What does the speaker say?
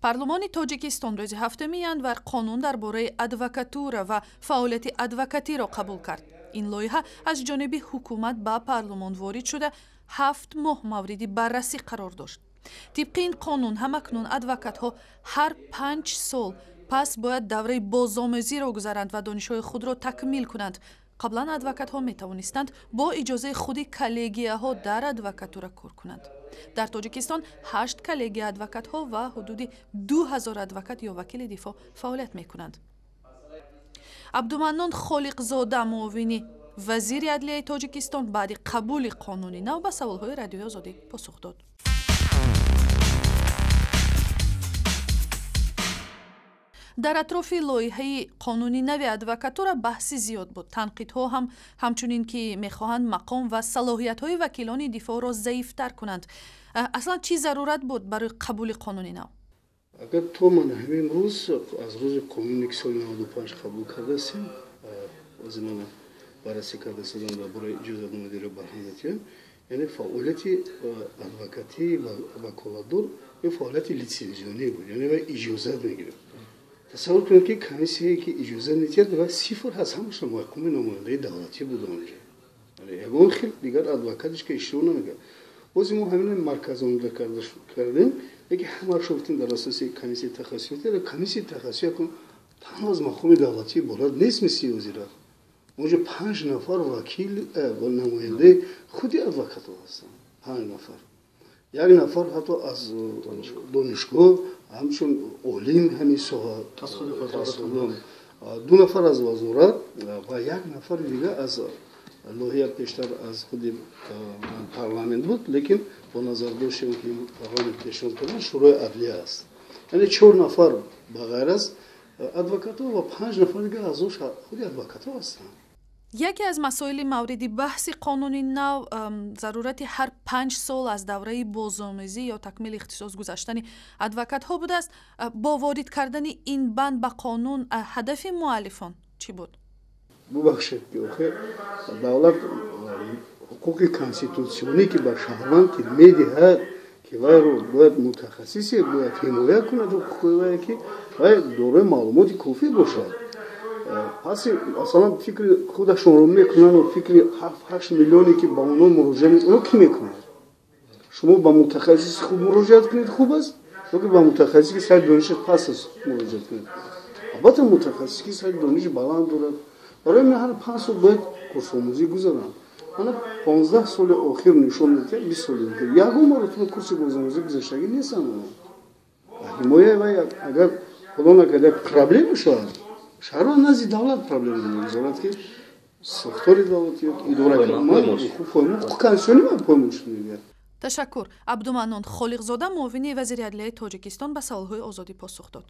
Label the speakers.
Speaker 1: Парлумони Тоҷикистон рӯзи 7 январ қонун дар бораи адвокатура ва фаъолияти адвокатиро қабул кард. Ин лоиҳа аз ҷониби ҳукумат ба парлумон ворид шуда, 7 моҳ мавриди баррасӣ қарор дошт. Тибқи ин қонун ҳамакнун адвокатҳо ҳар 5 сол пас бояд давраи бозомӯзиро гузаранд ва донишҳои худро такмил кунанд. Қаблан адвокатҳо метавонистанд бо иҷозаи худи коллегияҳо дар адвокатура кор кунанд. Дар Тоҷикистон 8 коллегия адвокатҳо ва ҳудуди 2000 адвокат ё вакили дифоъ фаъолият мекунанд. Абдуманнон Холиқзода, муовини вазири адлияи Тоҷикистон, баъди қабули қонуни нав ба саволҳои Радиои Озодӣ посух дод. Дар атрофи лоиҳаи қонуни нави адвокатура баҳси зиёд буд. Танқидҳо ҳам ҳамчунин, ки мехоҳанд мақом ва салоҳиятҳои вакилони дифоъро заифтар кунанд. Аслан чӣ зарурат буд барои қабули қонуни нав?
Speaker 2: Агар то ман ҳамин рӯз, аз рӯзи қонуне ки соли 95 қабул кардастем, ози мана баррасӣ кардастем дар бораи иҷозатномадиро барҳам, яъне фаъолияти адвокатӣ ва ваколатдор ин фаъолияти литсензионӣ буд, яъне вай иҷозат мегирифт. Тасаввур кунед, ки комиссияе ки иҷозат медиҳад ва сифр ҳаст, ҳамаша мақоми намояндаи давлатӣ буд онҷо, ягон хел дигар адвокатиш ки иштирок намекард. Бози мо ҳамин марказонда кардем, яке ҳамаашо гуфтем дар асоси комиссияи тахассусӣ. Комиссияи тахассусӣ якун танҳо аз мақоми давлатӣ иборат нест, мисли ҳозира. Онҷо 5 нафар вакил, намояндаи худи адвокатҳо ҳастанд, 5 нафар, як нафар ҳатто аз донишгоҳ ҳамчун олим ҳамин соҳа, 2 нафар аз вазорат ва як нафари дигар аз лоиҳа пештар аз худи парламент буд, лекин бо назардошти он ки парламент пешниҳод кардан, Шӯрои адлия аст. Яъне 4 нафар ба ғайр аз адвокатҳо ва 5 нафар дигар аъзо худи адвокатҳо ҳастанд.
Speaker 1: Яке аз масоили мавриди баҳси қонуни нав зарурати ҳар 5 сол аз давраи бозомӯзӣ ё такмили ихтисос гузаштани адвокатҳо будааст. Бо ворид кардани ин банд ба қонун ҳадафи муаллифон чӣ буд?
Speaker 2: Бубахшед, ки охир давлат ҳуқуқи конститутсионӣ ки ба шаҳрванд ки медиҳад, ки вайро бояд мутахассисе бояд ҳимоя кунад ҳуқуқи вай, ки вай дорои маълумоти кофӣ бошад. Пас масалан фикри худашонро мекунанд, фикри 7-8 миллионе ки ба онҳо муроҷиат мекунанд, кӣ мекунад? Шумо ба мутахассиси хуб муроҷиат кунед хуб аст, ё ки ба мутахассисе ки сатҳи донишаш паст аст муроҷиат кунед? Албатта мутахассисе ки сатҳи дониши баланд дорад. Барои ман ҳар 5 сол бояд курсомӯзӣ гузаранд. Мана 15 соли охир нишон медиҳад, 20 соли охир ягон маротиба курси бозомӯзӣ гузаштагӣ нестанд онҳо. Ҳимояи вай агар худо накард як проблема шавад, шаҳрванд назди давлат проблема мегузорад, ки сохтори давлатӣ идора ҳуқуқ конститутсионӣ ман поймол шуд мегӯяд.
Speaker 1: Ташаккур. Абдуманнон Холиқзода, муовини вазири адлияи Тоҷикистон, ба саволҳои Озодӣ посух дод.